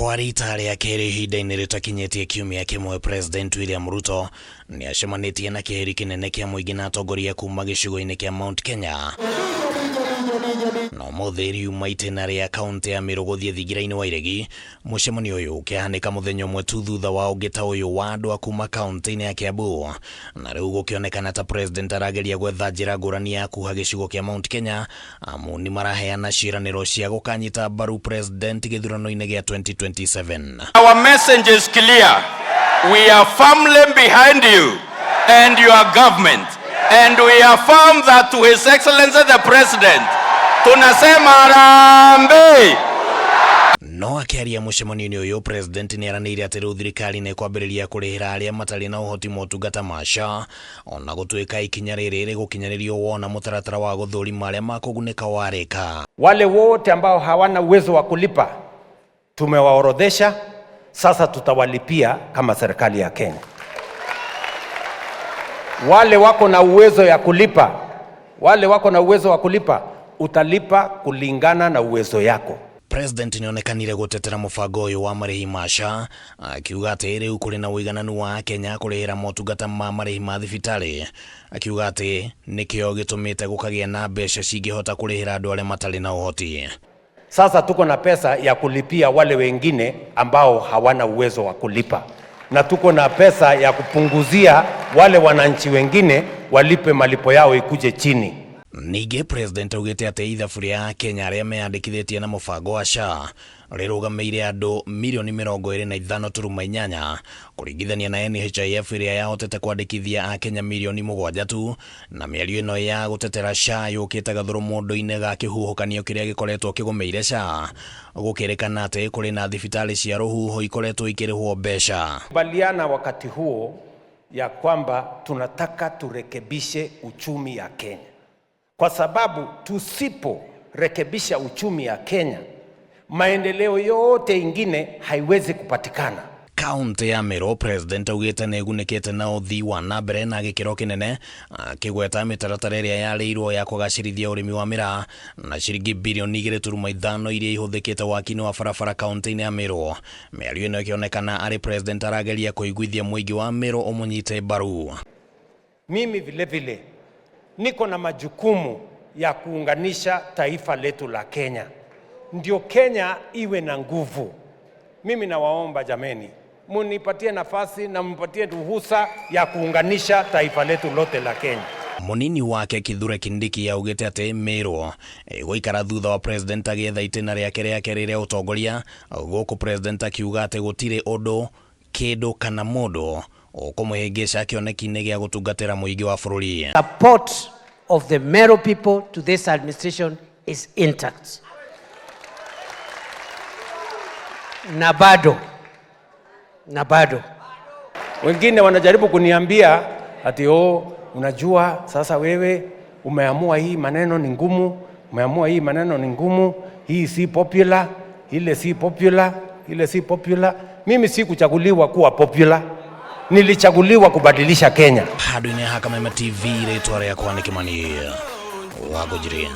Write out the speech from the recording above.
Kwa rita rĩa kerĩ ihinda-inĩ rĩtakinyĩtie kiumia kĩmwe, President William Ruto nĩ acemanĩtie na kĩheri kĩnene kĩa mũingĩ na atongoria kuma gĩcigo-inĩ kĩa Mount Kenya. Na ũmũthĩ riuma itĩna rĩa kaũntĩ ya Meru gũthiĩ thingira-inĩ wa Iregi. Mũcemanio ũyũ ũkĩhanĩka mũthenya ũmwe tu thutha wa ũngĩ ta ũyũ wa andũ a kuma kaũntĩ-inĩ ya Kiambu. Na rĩu gũkĩonekana ta President arageria gwetha njĩra ngũrani ya kuha gĩcigo kĩa Mount Kenya, amu nĩ maraheana ciĩranĩro cia gũkanyita mbaru President gĩthurano-inĩ gĩa 2027. Our message is clear. We are firmly behind you and your government. And we affirm that to His Excellency the President, tunasema harambee. No akĩaria mũcemanio-inĩ ũyũ, President nĩ eranĩire atĩ rĩu thirikari nĩ ĩkwambĩrĩria kũrĩhĩra arĩa matarĩ na ũhoti motungata ma SHA, ona gũtuĩka ikinya rĩrĩ rĩgũkinyanĩrio wona mũtaratara wa gũthũrima arĩa makũgunĩka warĩka. Wale wote ambao hawana uwezo wa kulipa tumewaorodhesha, sasa tutawalipia kama serikali ya Kenya. Wale wako na uwezo ya kulipa, wale wako na uwezo wa kulipa, utalipa kulingana na uwezo yako. President nĩonekanire gũtetera mũbango ũyũ wa marĩhi ma SHA, akiuga atĩ rĩu kũrĩ na ũigananu wa Kenya kũrĩhĩra motungata ma marĩhi ma thibitarĩ, akiuga atĩ nĩkĩo gĩtũmĩte gũkagĩa na mbeca cingĩhota kũrĩhĩra andũ arĩa matarĩ na ũhoti. Sasa tuko na pesa ya kulipia wale wengine ambao hawana uwezo wa kulipa, na tuko na pesa ya kupunguzia wale wananchi wengine walipe malipo yao ikuje chini. Ningĩ President augĩte atĩ ithabu rĩa Kenya arĩa meyandĩkithĩtie na mũbango wa SHA rĩrũgamĩire andũ mirioni 25.8 kũringithania na NHIF ĩrĩa yahotete kwandĩkithia Akenya mirioni 7 tu. Na mĩario ĩno ya gũtetera SHA yũkĩte gathũrũ mũndũ-inĩ ga kĩhuhũkanio kĩrĩa gĩkoretwo kĩgũmĩire SHA, gũkĩrĩkana atĩ kũrĩ na thibitarĩ cia rũhuho ikoretwo ikĩrĩhwo mbeca. Kubaliana wakati huo ya kwamba tunataka turekebishe uchumi ya Kenya, kwa sababu tusiporekebisha uchumi ya Kenya, maendeleo yote ingine haiwezi kupatikana. Kaunti ya Meru, President augĩte nĩ ĩgunĩkĩte na ũthii wa na mbere na gĩkĩro kĩnene, akĩgweta mĩtaratara ĩrĩa yarĩirwo ya kũgacĩrithia ũrĩmi wa mĩraa na ciringi birioni 2.5 iria ihũthĩkĩte waki-inĩ wa barabara kaunti-inĩ ya Meru. Mĩario ĩno ĩkĩonekana arĩ President arageria kũiguithia mũingĩ wa Meru ũmũnyite mbaru. Mimi vile vile niko na majukumu ya kuunganisha taifa letu la Kenya, ndio Kenya iwe na nguvu. Mimi nawaomba jameni, munipatie nafasi na mpatie ruhusa ya kuunganisha taifa letu lote la Kenya. Munini wake Kithure Kindiki augĩte atĩ Meru ĩgũikara thutha wa President agĩetha itĩna rĩake rĩa kerĩ rĩa ũtongoria, gũkũ President akiuga atĩ gũtirĩ ũndũ, kĩndũ kana mũndũ ũkũmũhĩngĩca kĩoneki-inĩ gĩa gũtungatĩra mũingĩ wa bũrũri. Support of the Meru people to this administration is intact. Na bado, na bado. Wengine wanajaribu kuniambia ati oh, unajua sasa wewe umeamua hii maneno ni ngumu, umeamua hii maneno ni ngumu, hii si popular, ile si popular, ile si popular. Mimi sikuchaguliwa kuwa popular, nilichaguliwa kubadilisha Kenya. Handũ-inĩ ha Kameme TV, rĩtwa rĩakwa nĩ Kĩmani wa Ngũnjiri.